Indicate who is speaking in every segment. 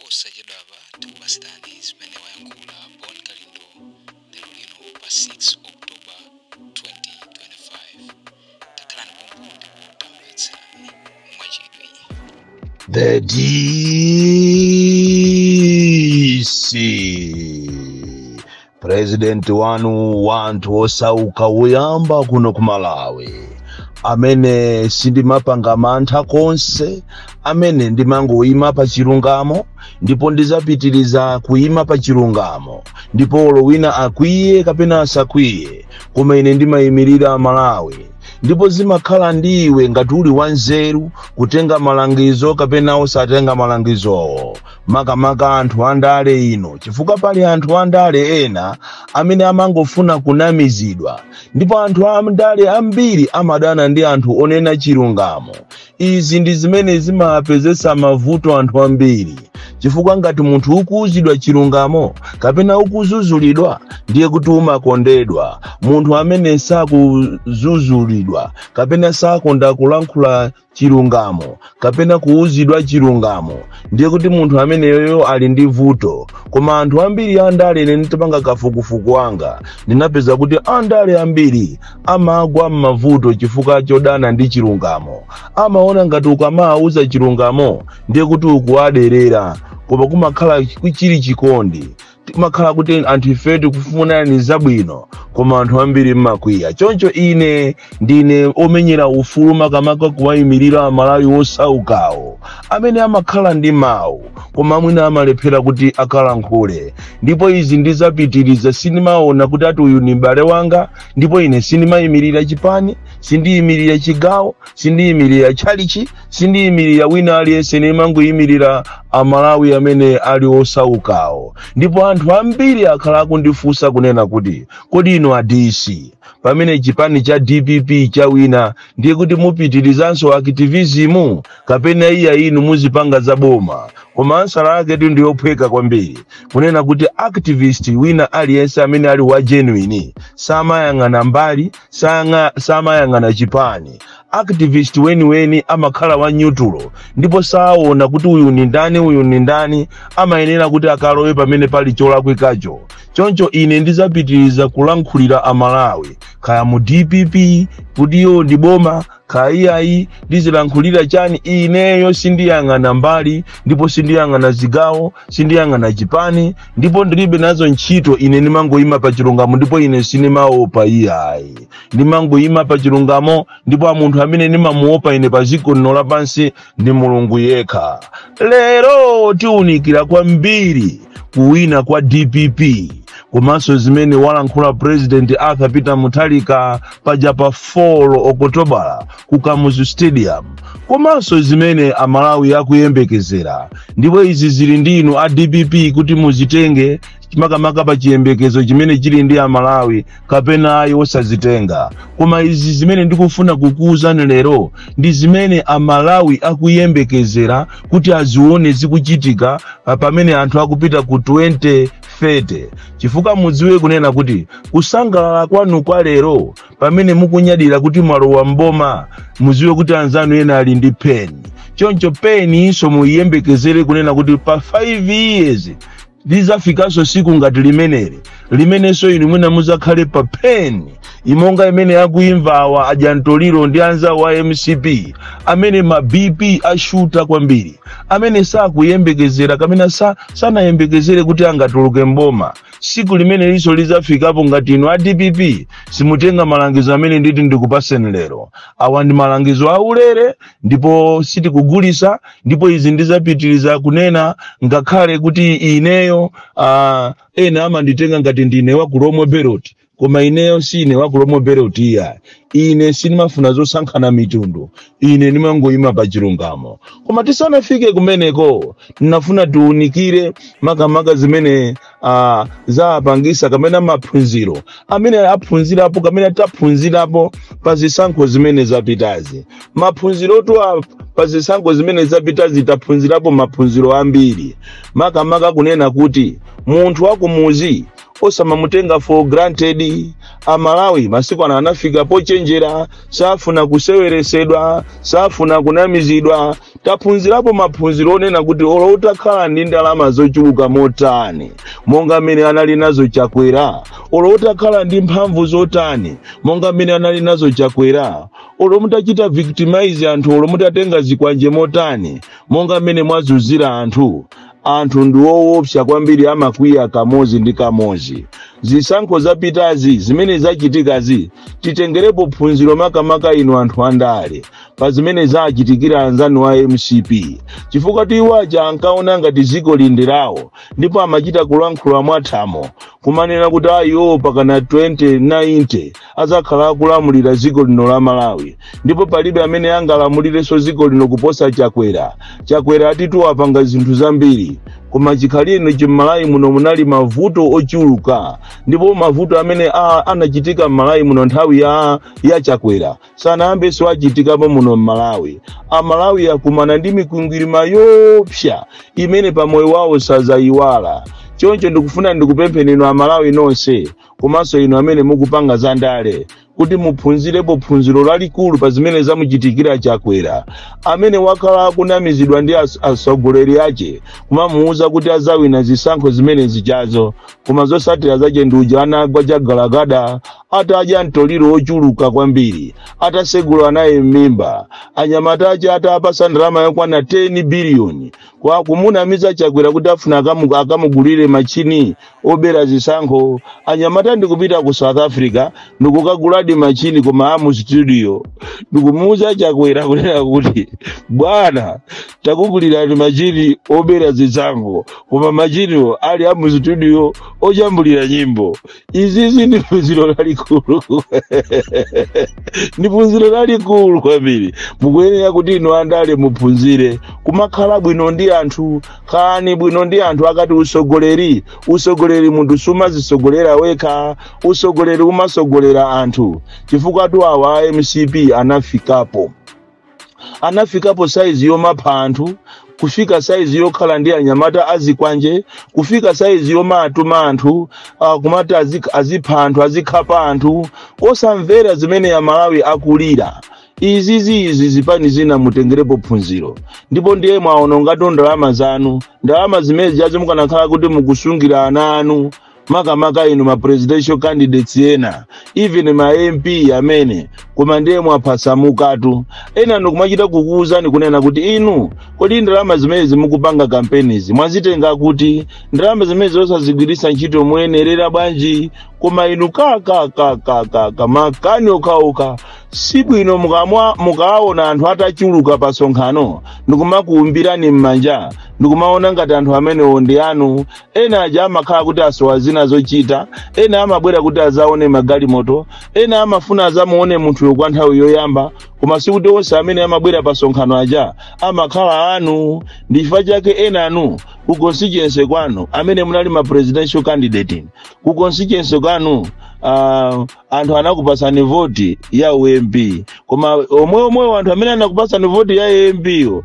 Speaker 1: Posachedwapa tikupatsirani zimene wayankhula Bon Kalindo lero lino pa 6 October 2025. Takhalani pompo ndipo tamvetserani mwachidwi.
Speaker 2: The DC President wanu wanthu osauka woyamba kuno ku Malawi, amene sindimapanga mantha konse, amene ndimangoyima pa chilungamo, ndipo ndizapitiriza kuyima pa chilungamo, ndipo olo wina akwiye kapena asakwiye, koma ine ndimayimirira Malawi. Ndipo zimakhala ndi iwe ngati uli wanzeru kutenga malangizo kapena osatenga malangizowo, makamaka anthu andale ino, chifukwa pali anthu andale ena amene amangofuna kunamizidwa, ndipo anthu andale ambiri amadana ndi anthu onena chilungamo. Izi ndi zimene zimapezesa mavuto anthu ambiri, chifukwa ngati munthu ukuwuzidwa chilungamo kapena ukuzuzulidwa, ndiye kuti umakondedwa. Munthu amene sakuzuzulidwa kapena sakonda kulankhula chilungamo kapena kuwuzidwa chilungamo, ndiye kuti munthu ameneyoyo ali ndi vuto. Koma anthu ambiri andale, ine nditapanga kafukufuku wanga, ndinapeza kuti andale ambiri amagwa m'mavuto chifukwa chodana ndi chilungamo. Amaona ngati ukamawuza chilungamo ndiye kuti ukuwaderera, koma kumakhala chili chikondi, timakhala kuti anthu ife tikufunani zabwino, koma anthu ambiri mmakwiya. Choncho ine ndine omenyera ufulu, makamaka kuwayimirira Amalawi osaukawo amene amakhala ndi mawu koma mwina amalephera kuti akalankhule. Ndipo izi ndizapitiriza. Sindimaona kuti ati uyu ni m'bale wanga, ndipo ine sindimayimirira chipani, sindiyimirira chigawo, sindiyimirira tchalichi, sindiyimirira wina aliyense. Ndimangoyimirira Amalawi amene ali osaukawo. Ndipo anthu ambiri akhala akundifunsa kunena kuti, "Kodi inu a DC, pamene chipani cha DPP chawina, ndiye kuti mupitirizanso activism kapena iya inu muzipanga za boma?" Koma answer yake tu ndiyophweka kwambiri, kunena kuti activist wina aliyense amene ali wa genuine samayang'ana mbali, samayang'ana chipani. Activist weniweni amakhala wa neutral, ndipo saona kuti uyu ni ndani, uyu ni ndani. Amayenera kuti akalowe pamene pali cholakwikacho. Choncho ine ndizapitiriza kulankhulira Amalawi, kaya mu DPP kutiyo ndi boma, kaya iyayi, ndizilankhulira chani. Ineyo sindiyang'ana mbali, ndipo sindiyang'ana zigawo, sindiyang'ana chipani, ndipo ndilibe nazo ntchito. Ine ndimangoyima pa chilungamo, ndipo ine sindimaopa iyayi. Ndimangoyima pa chilungamo, ndipo munthu amene ndimamuopa ine pa dziko lino lapansi ndi Mulungu yekha. Lero tiwunikira kwambiri kuwina kwa DPP, komanso zimene walankhula President Arthur Peter Mutharika paja pa 4 Okotobala ku Kamuzu Stadium, komanso zimene Amalawi akuyembekezera. Ndipo izi zili ndi inu a DPP kuti muzitenge, makamaka pa chiyembekezo chimene chili ndi Amalawi, kapena ayi osazitenga. Koma izi zimene ndikufuna kukuwuzani lero ndi zimene Amalawi akuyembekezera kuti azione zikuchitika pamene anthu akupita ku 2030, chifukwa mudziwe kunena kuti kusangalala kwanu kwa lero, pamene mukunyadira kuti mwalowa mboma, mudziwe kuti anzanu ena ali ndi pain. Choncho pain inso muyiyembekezere kunena kuti pa 5 years lizafikanso siku ngati limeneli, limenenso inu mwina muzakhale pa pain imonga imene akuimvawa ajantoliro ndi anzawo a MCP, amene ma BP ashuta kwambiri, amene sakuyembekezera kapena sanayembekezere kuti angatuluke mboma. Siku limene liso lizafikapo ngati inu a DPP simutenga malangizo amene nditi ndikupaseni lero. Awa ndi malangizo aulere ndipo sitikugulisa. Ndipo izi ndizapitiriza kunena ngakhale kuti ineyo ena amanditenga ngati ndine wa ku Lomwe Belt, koma ineyo sine wa ku Lomwe Belt iya. Ine sindimafuna zosankhana mitundu, ine ndimangoyima pa chilungamo. Koma tisanafike kumeneko, tinafuna tiunikire makamaka zimene zapangisa kapena maphunziro amene aphunzirapo kapena taphunzirapo pa zisankho zimene zapitazi. Maphunzirotu pa zisankho zimene zapitazi taphunzirapo maphunziro ambiri, makamaka kunena kuti munthu wakumuzi osamamutenga for granted. Amalawi masiku ano anafika pochenjera, safuna kuseweresedwa, safuna kunamizidwa. Taphunzirapo maphunziro onena kuti olo utakhala ndi ndalama zochuluka motani monga mmene anali nazo Chakwera, olo utakhala ndi mphamvu zotani monga mmene anali nazo Chakwera, olo mutachita victimize anthu, olo mutatenga zikwanje motani monga mmene mwazunzira anthu, anthu ndi woopsa kwambiri, amakwiya kamozi ndi kamozi. Zisankho zapitazi, zimene zachitikazi, titengerepo phunziro, makamaka inu anthu andale, pa zimene zachitikira anzanu a MCP, chifukwa iwo aja ankaona ngati dziko lindi lawo, ndipo amachita kulankhula mwathamo kumanena kuti ayiwo pakana 2090 azakhala akulamulira dziko lino la Malawi, ndipo palibe amene angalamulirenso dziko lino kuposa Chakwera. Chakwera atitu apanga zinthu zambiri, koma chikhalire chim'Malawi muno munali mavuto ochuluka, ndipo mavuto amene anachitika m'Malawi muno nthawi ya Chakwera sanayambenso achitikapo muno m'Malawi. Amalawi akumana ndi mikwingwirima yopsa imene pamoyo wawo sazayiwala. Choncho ndikufuna ndikupempheni inu Amalawi nonse, komanso inu amene mukupanga za ndale, kuti muphunzirepo phunziro lalikulu pa zimene zamuchitikira Chakwera, amene wakhala akunamizidwa ndi atsogoleri ache, kumamuwuza kuti azawina zisankho zimene zichazo, koma zotsatira zache ndi uja anagwa chagalagada, atadya mtoliro ochuluka kwambiri, atasegula naye m'mimba, anyamata ache atapasa ndalama yokwana 10 biliyoni kwa kumunamiza Chakwera kuti afuna akamugulire machini obera zisankho. Anyamata ndikupita ku South Africa ndikukaguladi machini, koma amu studio, ndikumuuza Chakwera kunena kuti, "Bwana, takugulirani machini obera zisankho, koma machiniwo ali amu studio ojambulira nyimbo." Izizi ndi phunziro lalikulu, ndi phunziro lalikulu kwambiri. Mukuyenera kuti inu andale muphunzire kumakhala bwino ndi anthu. Khalani bwino ndi anthu. Akati usogoleri, usogoleri munthu sumazisogolera wekha, usogoleri umasogolera anthu, chifukwa tu awa a MCP anafikapo saizi yomapha anthu, kufika saizi yokhala ndi anyamata azikwanje, kufika saizi yomatuma anthu kumati azipha anthu, azikhapa anthu, osamvera zimene Amalawi akulira. Izizi, izi zipani zina mutengerepo phunziro. Ndipo ndiye mwaonongatu ndalama zanu, ndalama zimene zijazi mukanakhala kuti mukusungira ana anu, makamaka inu ma presidential candidates ena, even ma MP amene. Koma ndiye mwaphasamukatu. Ena ndikumachita kukuwuzani kunena kuti, inu, kodi ndalama zimene zimukupanga kampenizi mwazitenga kuti? Ndalama zimene zosazigwiritsa ntchito moyenerera bwanji? Koma inu kakakakakaka makani okhaokha. Sibwino mukaona anthu atachuluka pa sonkhano ndikumakuumbirani m'manja, ndikumaona ngati anthu amenewo ndi anu. Ena aja amakhala kuti asowa zina zochita, ena amabwera kuti azaone magalimoto, ena amafuna azamuone munthuyo kwa nthawi yoyamba, koma sikuti onse amene amabwera pa sonkhano aja amakhala anu. Ndi chifukwa chake ena anu ku constituency kwanu, amene munali ma presidential candidate, ku constituency kwanu anthu anakupasani voti ya uMP, koma omwe omwewo anthu amene anakupasani voti ya MP yo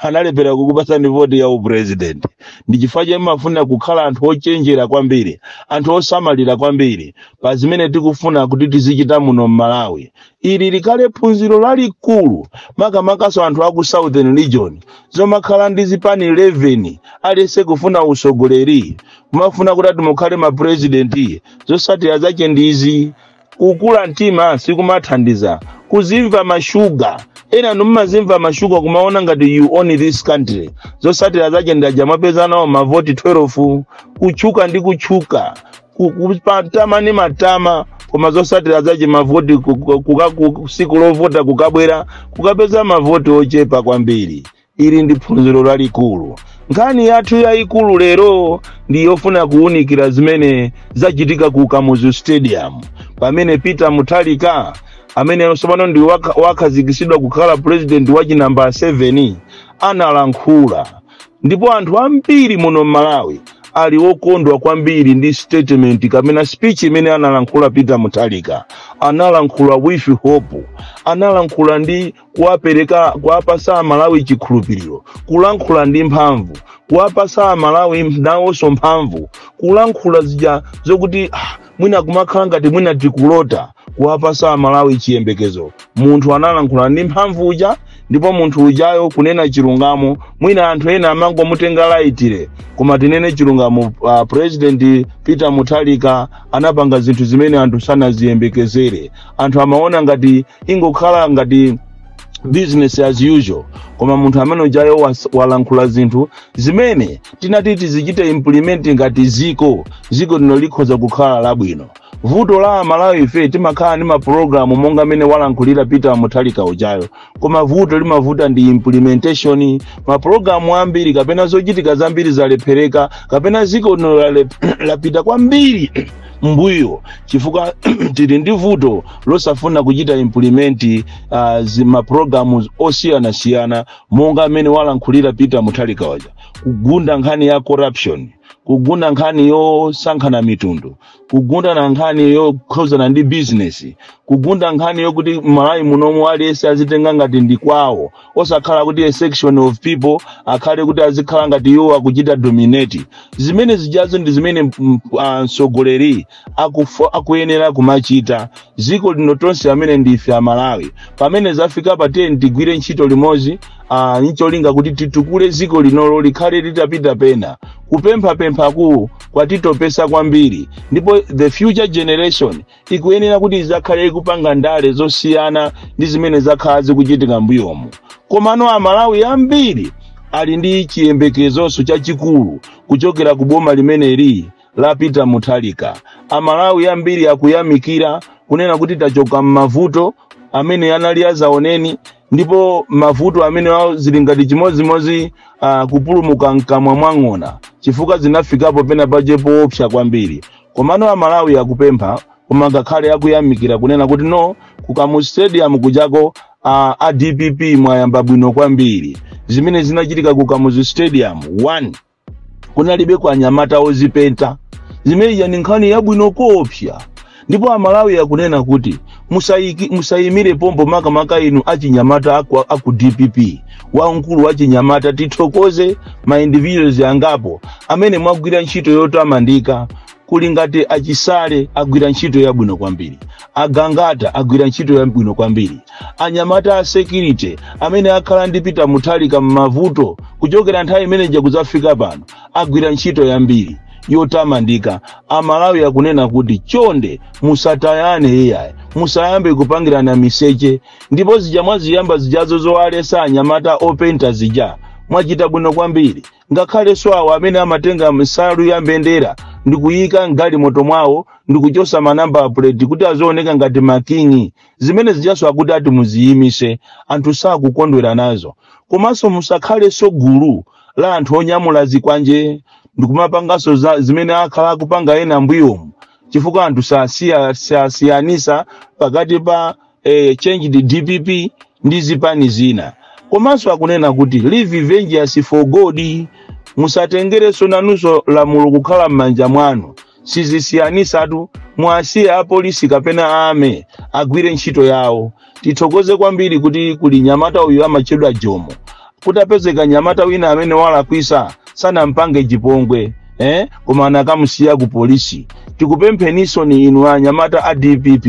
Speaker 2: analepera kukupasani voti ya upresident. Ndi chifukwa chake mafuna kukhala anthu ochenjera kwambiri, anthu osamalira kwambiri pa zimene tikufuna kuti tizichita muno m'Malawi. Ili likhale phunziro lalikulu, makamakaso anthu aku Southern Region, zomakhala ndi zipani 11, aliyense kufuna usogoleri, kumafuna kuti ati mukhale mapresidenti. Zotsatira zache ndizi. Kukula mtima sikumathandiza, kuzimva mashuga. Ena numazimva mashuga, kumaona ngati you own this country. Zotsatira zache ndaja mwapeza nawo mavoti 12, kutchuka ndi kutchuka, kupatama ndi matama, koma zotsatira zache mavoti siku lovota kukabwera kukapeza mavoti ochepa kwambiri. Ili ndi phunziro lalikulu. Nkhani yathu yayikulu lero ndi yofuna kuwunikira zimene zachitika ku Kamuzu Stadium, pamene Peter Mutharika, amene tsopano ndi wakhazikitsidwa kukhala president wa chinamba 7, analankhula, ndipo anthu ambiri muno m'Malawi Ali wokondwa kwambiri ndi statement kapena speech imene analankhula Peter Mutharika. Analankhula with hope, analankhula ndi kuwapereka, kuwapasa Amalawi chikhulupiriro, kulankhula ndi mphamvu, kuwapasa Amalawi nawonso mphamvu, kulankhula zija zokuti mwina kumakhala ngati mwina tikulota, kuwapasa Amalawi chiyembekezo. Munthu analankhula ndi mphamvu uja, ndipo munthu ujayo kunena chilungamo, mwina anthu ena amangomutenga lightly, koma tinene chilungamo, President Peter Mutharika anapanga zinthu zimene anthu sanaziyembekezere. Anthu amaona ngati ingokhala ngati business as usual, koma munthu amene ujayo walankhula zinthu zimene tinati tizichite implement ngati ziko, ziko lino likhoza kukhala labwino. Vuto la Amalawi ife timakhala ndi mapulogalamu monga amene walankhulira Peter Mutharika ujayo, koma vuto limavuta ndi implementation. Mapulogalamu ambiri kapena zochitika zambiri zalephereka, kapena ziko lino lapita kwambiri mbuyo chifukwa tili ndi vuto losafuna kuchita implement mapulogalamu osiyanasiyana monga amene walankhulira Peter Mutharika uja: kugunda nkhani ya corruption, kugunda nkhani yosankhana mitundu, kugunda na nkhani yokhuzana ndi business, kugunda nkhani yokuti Malawi munomu aliyense azitenga ngati ndi kwawo, osakhala kuti a section of people akhale kuti azikhala ngati iwo akuchita dominate. Zimene zijazo ndi zimene mtsogoleri akuyenera kumachita. Dziko lino tonse amene ndife Amalawi, pamene zafika pa 10 tigwire ntchito limodzi ncholinga kuti titukule dziko linolo likhale litapita pena. Kupemphapemphaku kwatitopesa kwambiri, ndipo the future generation ikuyenera kuti izakhale ikupanga ndale zosiyana ndi zimene zakhala zikuchitika mbuyomu. Komano Amalawi ambiri ali ndi chiyembekezonso chachikulu kuchokera ku boma limeneli la Peter Mutharika. Amalawi ambiri akuyamikira kunena kuti tachoka m'mavuto amene anali azaoneni, ndipo mavuto amene awo zili ngati chimodzimodzi kupulumuka mkamwa mwa ng'ona, chifukwa zinafikapo pena pache poopsa kwambiri. Komano Amalawi akupempha, koma ngakhale akuyamikira kunena kuti no, kukamu Stadium kujako a DPP mwayamba bwino kwambiri. Zimene zinachitika ku Kamuzu Stadium 1, kunalibe kwa anyamata ozipenta. Zimeneyi ni nkhani yabwino koopsa, ndipo Amalawi akunena kuti musayimire pompo, makamaka inu achinyamata aku DPP, wamkulu wachinyamata. Tithokoze ma individuals angapo amene mwagwira ntchito yotamandika. Kuli ngati Achisale agwira ntchito yabwino kwambiri, Agangata agwira ntchito yabwino kwambiri, anyamata a security amene akhala ndi Peter Mutharika m'mavuto kuchokera nthawi imeneja kudzafika pano agwira ntchito yambiri yotamandika. Amalawi akunena kuti chonde musatayane iyayi, musayambe kupangirana miseche, ndipo zija mwaziyamba zijazo zowalesa anyamata openta zija mwachita bwino kwambiri. Ngakhalenso awo amene amatenga nsalu ya mbendera ndi kuyika mgalimoto mwawo ndi kuchosa ma number plate kuti azioneka ngati makingi, zimene zijaso akuti ati muziyimise, anthu sakukondwera nazo. Komanso musakhalenso gulu la anthu onyamula zikwanje ndikumapanganso zimene akhala akupanga ena mbuyomu, chifukwa anthu sasiyanisa pakati pa changed DPP ndi zipani zina. Komanso akunena kuti leave vengeance for God, musatengerenso nanunso lamulo kukhala m'manja mwanu. Sizisiyanisatu, mwasiye apolisi kapena ame agwire ntchito yawo. Tithokoze kwambiri kuti kuli nyamata uyu amatchedwa Jomo, kuti apezeka nyamata wina amene walakwisa sanampange chipongwe, Koma anakamusiya ku polisi. Tikupempheninso ni inu anyamata a DPP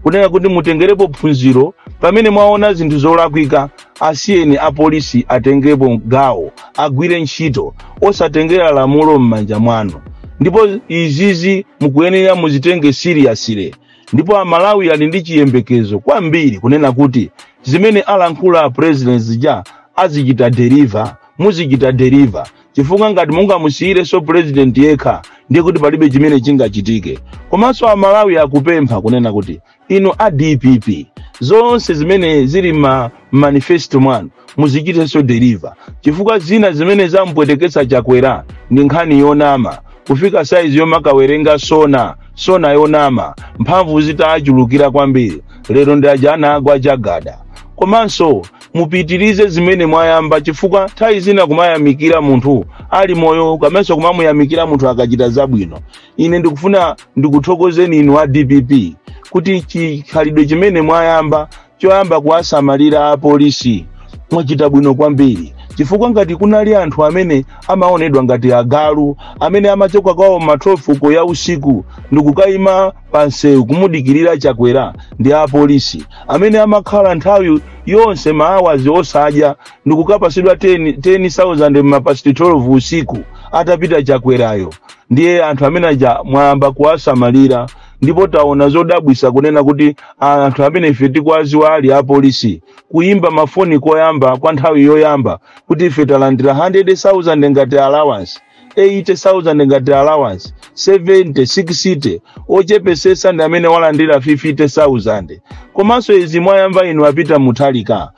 Speaker 2: kunena kuti mutengerepo phunziro. Pamene mwaona zinthu zolakwika, asiyeni apolisi atengepo gawo, agwire ntchito, osatengera lamulo m'manja mwanu. Ndipo izizi mukuyenera muzitenge seriously. Ndipo Amalawi ali ndi chiyembekezo kwambiri kunena kuti zimene alankhula a president zija azichita deliver, muzichita deliver, chifukwa ngati mungamusiyirenso president yekha ndiye kuti palibe chimene chingachitike. Komanso Amalawi akupempha kunena kuti inu a DPP, zonse zimene zili ma manifesto mwanu muzichitenso deliver, chifukwa zina zimene zampweteketsa Chakwera ndi nkhani yonama, kufika saizi yomakawerenga sona sona yonama, mphamvu zitachulukira kwambiri. Lero ndi aja anagwa chagada. Komanso mupitirize zimene mwayamba, chifukwa nthawi zina kumayamikira munthu ali moyo komanso kumamuyamikira munthu akachita zabwino. Ine ndikufuna ndikuthokozeni inu a DPP kuti chikhalidwe chimene mwayamba choyamba kuwasamalira apolisi, mwachita bwino kwambiri, chifukwa ngati kunali anthu amene amaonedwa ngati agalu amene amachoka kwawo ma 12 ya usiku ndikukayima pa msewu kumudikirira Chakwera, ndi apolisi amene amakhala nthawi yonse ma hours osadya ndikukapasidwa 10 10,000 ma past 12 usiku atapita Chakwerayo. Ndiye anthu amene aja mwayamba kuwasamalira, ndipo taona zodabwisa kunena kuti anthu amene ife tikuwaziwa ali apolisi kuyimba mafoni koyamba kwa nthawi yoyamba kuti ife talandira 100,000 ngati allowance, 80,000 ngati allowance, 70, 60, ochepesesa ndi amene walandira 50,000. Komanso izi mwayamba inu a Peter Mutharika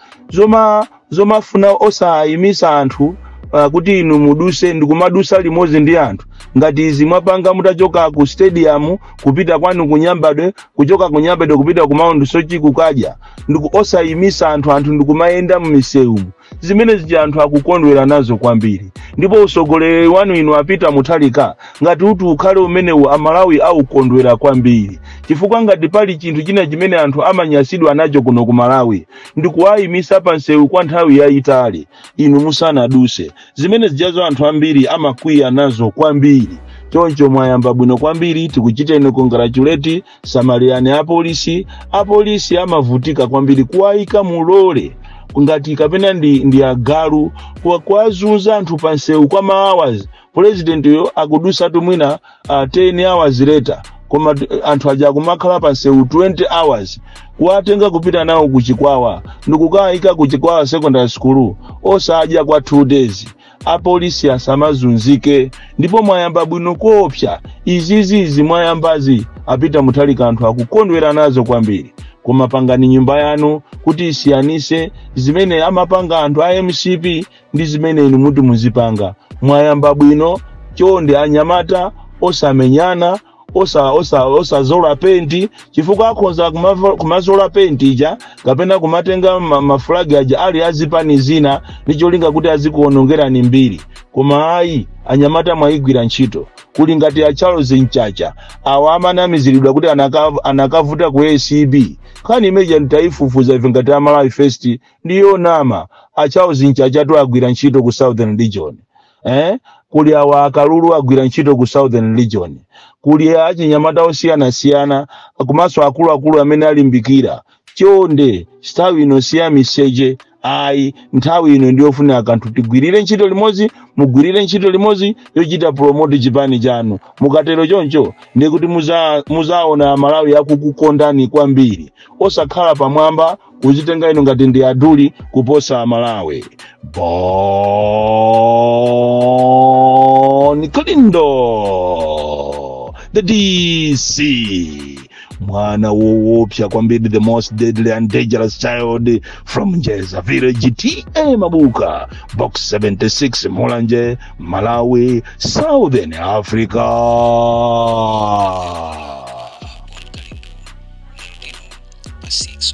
Speaker 2: zomafuna osayimisa anthu kuti inu muduse ndikumadusa limodzi ndi anthu, ngati izi mwapanga mutachoka ku stadium kupita kwanu ku Nyambadwe, kuchoka ku Nyambadwe kupita ku Mount Soche kukadya, ndiku osayimisa anthu, anthu ndikumayenda m'misewu, zimene zija anthu akukondwera nazo kwambiri. Ndipo usogoleri wanu inu a Peter Mutharika ngati uti ukhale umenewu, Amalawi aukondwera kwambiri, chifukwa ngati pali chinthu china chimene anthu amanyasidwa nacho kuno ku Malawi ndikuwayimisa pa msewu kwa nthawi yayitali inu musanaduse. Zimene zijazo anthu ambiri amakwiya nazo kwambiri. Choncho mwayamba bwino kwambiri, tikuchiteni congratulate. Samalirani apolisi. Apolisi amavutika kwambiri, kuwayika mulole ngati kapena ndi agalu, kuwazunza anthu pa msewu kwa ma hours. President yo akudusatu mwina 10 hours later, koma anthu aja akumakhala pa msewu 20 hours, kuwatenga kupita nawo kuchikwawa ndikukayika kuchikwawa Secondary School osadya kwa 2 days. Apolisi asamazunzike, ndipo mwayamba bwino koopsa. Izizizi mwayambazi a Peter Mutharika, anthu akukondwera nazo kwambiri. Koma pangani nyumba yanu kuti isiyanise zimene amapanga anthu a MCP ndi zimene inu muti muzipanga. Mwayamba bwino. Chonde anyamata, osamenyana, osazola penti, chifukwa akhoza kumazola penti ija kapena kumatenga mafulagi aja ali azipani zina ndi cholinga kuti azikuonongerani mbiri. Koma ayi, anyamata mwayigwira ntchito. Kuli ngati a Charles Mchacha awa amanamiziridwa kuti anakavuta ku ACB. Nkhani imeja nditayifufuza ife ngati Amalawi First, ndiyo nama. A Charles Mchacha tu agwira ntchito ku Southern Region, eh? Kuli awa akalulu agwira ntchito ku Southern Region. Kuli achinyamata osiyanasiyana komanso akuluakulu amene alimbikira. Chonde, nthawi ino siya miseche ayi. Nthawi ino ndiyofuna kanthu tigwirire ntchito limodzi, mugwirire ntchito limodzi yochita promote chipani chanu. Mukatero choncho ndiye kuti muzaona Amalawi akukukondani kwambiri, osakhala pamwamba kuzitenga inu ngati ndi aduli kuposa Amalawi. Bon Kalindo, the DC, mwana woopsa kwambiri, the most deadly and dangerous child from Njeza Village, TA Mabuka, Box 76, Mulanje, Malawi, Southern Africa.
Speaker 1: Bon Kalindo lero lino pa 6.